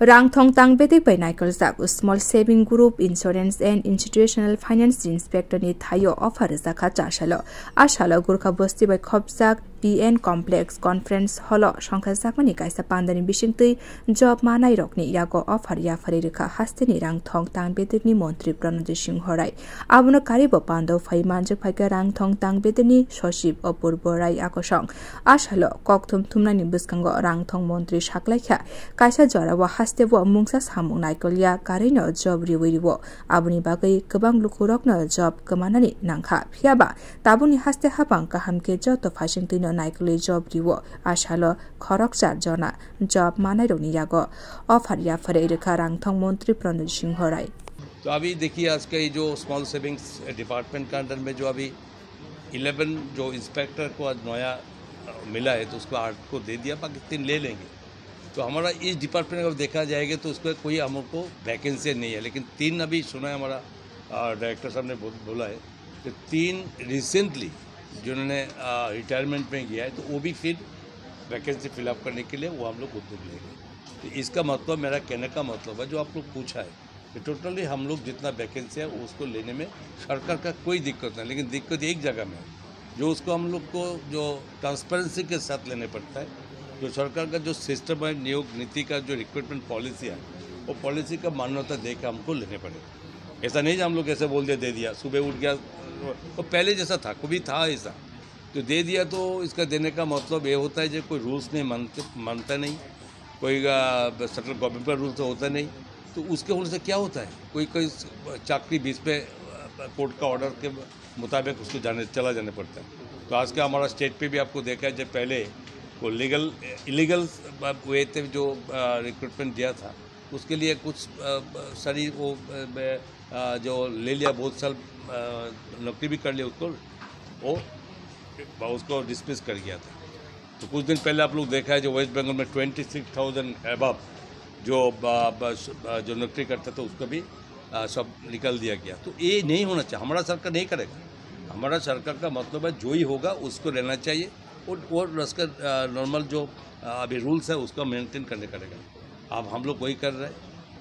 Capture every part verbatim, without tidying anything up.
Rangthong tang bedek bai naikoljak Small Saving Group Insurance and Institutional Finance Inspector ni thaio offer rwjakha chasalo. A salo Gurkha Bosti bai khopjak P N Complex Conference Hall o songkhajakmani kaisa pandani bisingtwi job manairokni yago offer yapharwi rwkha hasteni rangthong tang bedekni montri Pranojit Singho Rai. Abono karibo pando phai manjak phaikha rangthong tang bedekni sosip Apurbo Rai akosong. A salo kokthum thumnani bwskango rangthong montri saklaikha kaisa jorao hasteo mungsa samung naikolya karwino job riwi rio. Aboni bagwi kwbang lukurokno job kwmanani nangkha. Phiyaba tabukni haste habang kaham khe joto phaisingtwino naikolwi job rio. A salo khoroksa jona job manairokni yago offer yapharwi rwkha rangthong montri Pranojit Singho Rai. तो अभी देखिए, आज का ये जो small savings department का अंडर में जो अभी इलेवन जो इंस्पेक्टर को आज नया, अ, मिला है, तो उसको आठ को दे दिया, बाकी तीन ले लेंगे। तो हमारा इस डिपार्टमेंट अगर देखा जाएगा, तो उसमें कोई हमको वैकेंसी नहीं है, लेकिन तीन अभी सुना है हमारा, अ, डायरेक्टर साहब ने बोल-, बोला है कि तीन रिसेंटली जिन्होंने, अ, रिटायरमेंट में गया है, तो वो भी फिर वैकेंसी फिल अप करने के लिए वो हम लोग उद्योग लेंगे। तो इसका मतलब, मेरा कहने का मतलब है, जो आप लोग पूछा है, तो टोटली हम लोग जितना वैकेंसी है, उसको लेने में सरकार का कोई दिक्कत नहीं, लेकिन दिक्कत एक जगह में है, जो उसको हम लोग को जो ट्रांसपेरेंसी के साथ लेने पड़ता है। जो सरकार का जो सिस्टम है, नियोग नीति का जो रिक्रूटमेंट पॉलिसी है, वो पॉलिसी का मान्यता दे के हमको लेने पड़ेगा। ऐसा नहीं कि हम लोग ऐसे बोल दिया, दे दिया, सुबह उठ गया, वो पहले जैसा था, कभी था ऐसा, तो दे दिया, तो इसका देने का मतलब ये होता है कि कोई रूल्स नहीं मानते, मानता नहीं, कोई, आ, सेंट्रल गवर्नमेंट का रूल्स तो होता नहीं, तो उसके होने से क्या होता है? कोई, कोई चाकरी बीच पे, आ, कोर्ट का ऑर्डर के मुताबिक उसको जाने, चला जाना पड़ता है। तो आज का हमारा स्टेट पे भी आपको देखा है, जब पहले वो लीगल, इलीगल वे थे जो, आ, रिक्रूटमेंट दिया था, उसके लिए कुछ, आ, सारी वो, आ, आ, जो ले लिया, बहुत साल, आ, नौकरी भी कर लिया उसको, वो, उसको डिसमिस कर गया था। तो कुछ दिन पहले आप लोग देखा है, जो वेस्ट बंगाल में ट्वेंटी सिक्स थाउजेंड अबव जो, आ, बस, आ, जो नौकरी करता था, उसको भी, आ, सब निकाल दिया गया। तो ये नहीं होना चाहिए, हमारा सरकार नहीं करेगा। हमारा सरकार का मतलब है, जो ही होगा, उसको लेना चाहिए। और, और उसका, आ, नॉर्मल जो, आ, अभी रूल्स है, उसका मेंटेन करने का रहेगा। अब हम लोग वही कर रहे हैं,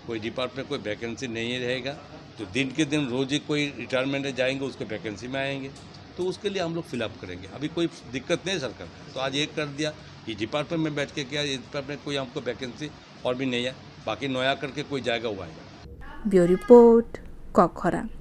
कोई डिपार्टमेंट कोई वैकेंसी नहीं रहेगा, तो दिन के दिन रोज ही कोई रिटायरमेंट में जाएंगे, उसके वैकेंसी में आएंगे, तो उसके लिए हम लोग फिल अप करेंगे। अभी कोई दिक्कत नहीं है सरकार का, तो आज ये कर दिया, ये डिपार्टमेंट में बैठ के क्या, ये डिपार्टमेंट कोई हमको वैकेंसी और भी नहीं है, बाकी नया करके कोई जाएगा हुआ है। Bureau Report, Kokkhorang.